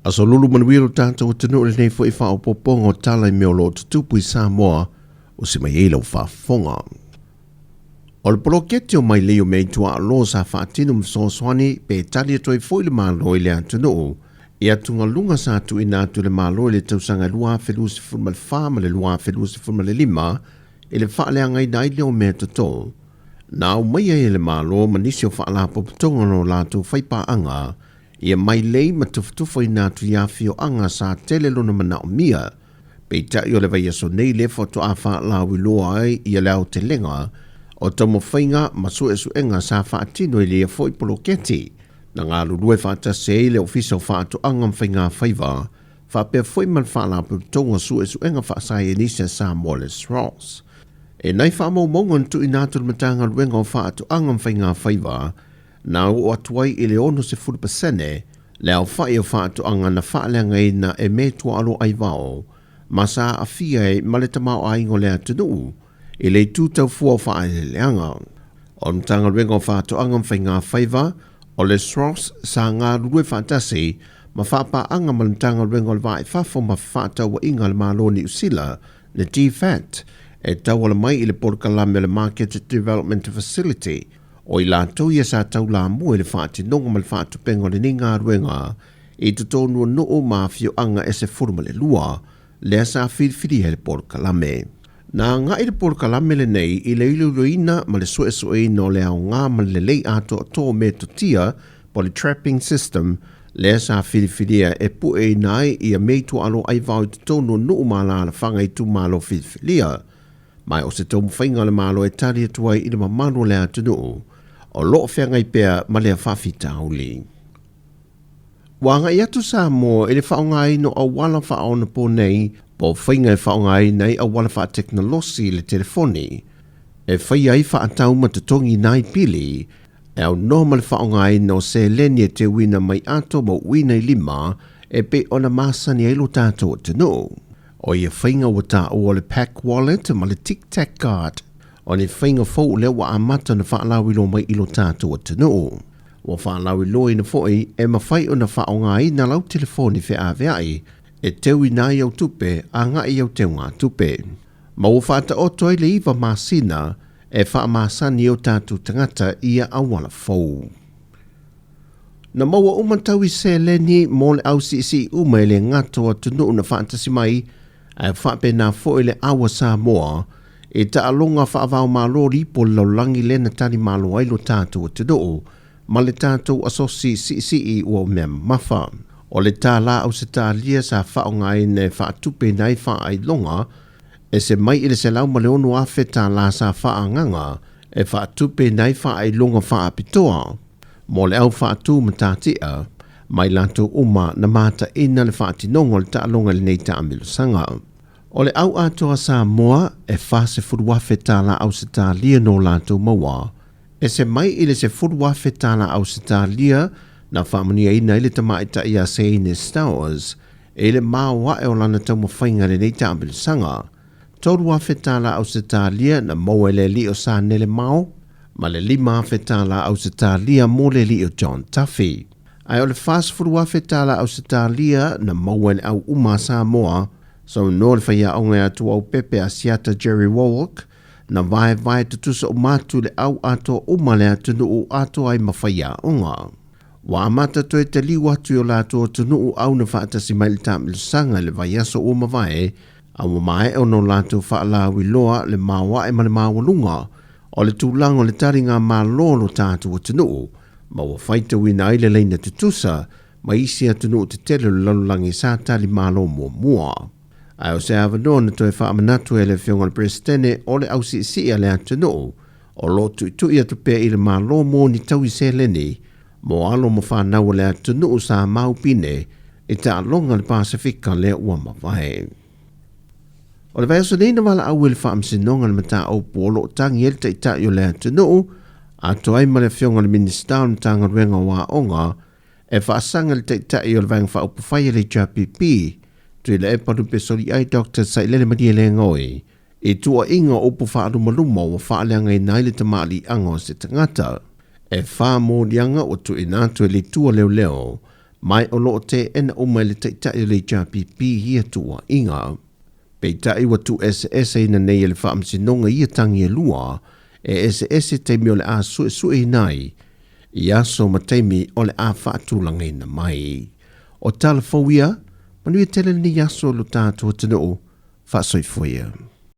Aso lulu manuia lo tātou atunuu i lenei foi faaopoopoga o tala i mea o lo o tutupu i Samoa o se mai ai lau faafofoga. O le poloketi o mailei o mea i tuaalo sa faatino ma fesoasoani pe tali atu ai foi le Malo i le atunuu i atugaluga sa tuuina atu e le Malo i le tausaga 2024 ma le 2025 i le faaleagaina ai lea o mea toto na aumaia ai e le Malo ma nisi o faalapotopotoga o latou faipaaga ia mailei ma tufatufaina atu i afioaga sa tele lona manaomia. Peitai o le vaiaso nei lea faatoa faalauiloa ai ia le aotelega o taumafaiga ma suesuega sa faatino i lea foi poloketi. Na galulue faatasi ai le Ofisa o Faatoaga ma Faigafaiva faapea foi ma le Faalapotopotoga o Suesuega Faasaienisi a Samoa le SROS. E nai faamaumauga na tuuina atu i le Matagaluega o Faatoaga ma Faigafaiva na oo atu ai i le 60% le aofai o faatoaga na faaleagaina e metuaalo aivao ma sa aafia ai ma le tamaoaiga o le atunuu i le itu tau fua o faaeleeleaga. O le Matagaluega o Faatoaga ma Faigafaiva o le SROS sa galulue faatasi ma faapaaga ma le Matagaluega o le Va i Fafo ma Fefaatauaiga a le Malo o Niu Sila, le DFAT, e tauala mai i le polokalame o le Market Development Facility. O i latou ia sa taulamua i le faatinoga ma le faatupenga o lenei galuega i totonu o nuu ma afioaga e 12 lea sa filifilia e le polokalame. Na agai le polokalame lenei i le iloiloina ma le suesueina o le aoga ma le lelei atoatoa o metotia po o le trapping system lea sa filifilia e pueina ai ia mea i tuaalo aivao i totonu o nuu ma alaalafaga i itumalo filifilia. Ma o se taumafaiga a le Malo e tali atu ai i le mamalu o le atunuu o lo o feagai pea ma lea faafitauli. Ua agai atu Samoa i le faaaogaina o auala faaonaponei po o faiga e faaaogaina ai auala faatekonolosi i le telefoni e faia ai faatau ma totogiina ai pili e aunoa ma le faaaogaina o seleni e teuina mai ato ma uina i lima e pei ona masani ai lo tatou atunuu. O ia faiga ua taua o le Pack Wallet ma le Tic Tac Card, o ni faiga fou lea ua amata ona faalauiloa mai i lo tatou atunuu. Ua faalauiloaina foi e mafai ona faaaogaina lau telefoni feaveai e teuina ai au tupe agai i au teugatupe. Ma ua faataoto ai le 9 masina e faamasani ai o tatou tagata i ia auala fou. Na maua uma taui seleni mo le au siisii uma e le gata o atunuu na faatasi mai, ae faapena foi le aua Samoa i taaloga faavaomalo lipo o le lalolagi lea na tali malo ai lo tatou atunuu ma le tatou asosi siisii ua mea mamafa. O le tālā Ausetalia sa faaaogaina e faatupeina ai faailoga e se mai i le $106,000 tālā sa faaagaga e faatupeina ai faailoga faapitoa mo le au faatu matatia mai latou uma na mataina le faatinoga o le taaloga i lenei taamilosaga. O le au atoa Samoa e $40,000 tālā Ausetalia no latou maua, e se mai i le $10,000 tālā Ausetalia na faamanuiaina ai le tamaitai ia Seine Stowers i le maoae o lana taumafaiga i lenei taamilosaga. $3,000 tālā Ausetalia na maua e le alii o Sanele Mao, ma le $5,000 tālā Ausetalia mo le alii o John Duffy. Ae o le $40,000 tālā Ausetalia na maua e le au uma a Samoa, saunoa le faiaoga ia Tuaupepe Asiata Jerry Warwick, na vaevae tutusa uma atu le au atoa uma le atunuu atoa ai ma faiaoga. Ua amata toe taliu atu i o latou atunuu au na faatasi mai le taamilosaga i le vaiaso ua mavae, a ua maea ona o latou faalauiloa le maoae ma le maualuga o le tulaga o le taliga malo o lo tatou atunuu, ma ua faitauina ai le laina tutusa ma isi atunuu tetele o le lalolagi sa tali malo muamua. Ae o se avanoa na toe faamanatu e le Afioga i le Peresetene o le ausiisii a le atunuu o lo o tuitui atu pea i le Malo mo ni taui seleni mo alo ma fanau o le atunuu sa maupine i taaloga le Pasefika lea ua mavae. O le vaiaso nei na valaau i le Faamasinoga le mataupu o lo o tagi ai le Taitai o le atunuu atoa ai ma le Afioga i le Minisita o le Matagaluega o Aoga e faasaga i le Taitai o le Vaega Faaupufai a le HRPP, Tuilaepa Lupesoliai Doctor Sailele Malielegaoi i tuuaiga o upu faalumaluma ua faaleagaina ai le tamaaliiaga o se tagata. E 4 moliaga ua tuuina atu e le Itu a Leoleo. Ma o lo o teena uma e le Taitai o le HRPP ia tuuaiga. Peitai ua tuueseeseina nei e le Faamasinoga ia tagi e lua, e eseese taimi o le a suesueina ai, i aso ma taimi o le a faatulagaina mai. O tala fou ia, manuia tele lenei aso lo tatou atunuu, faasoifua ia.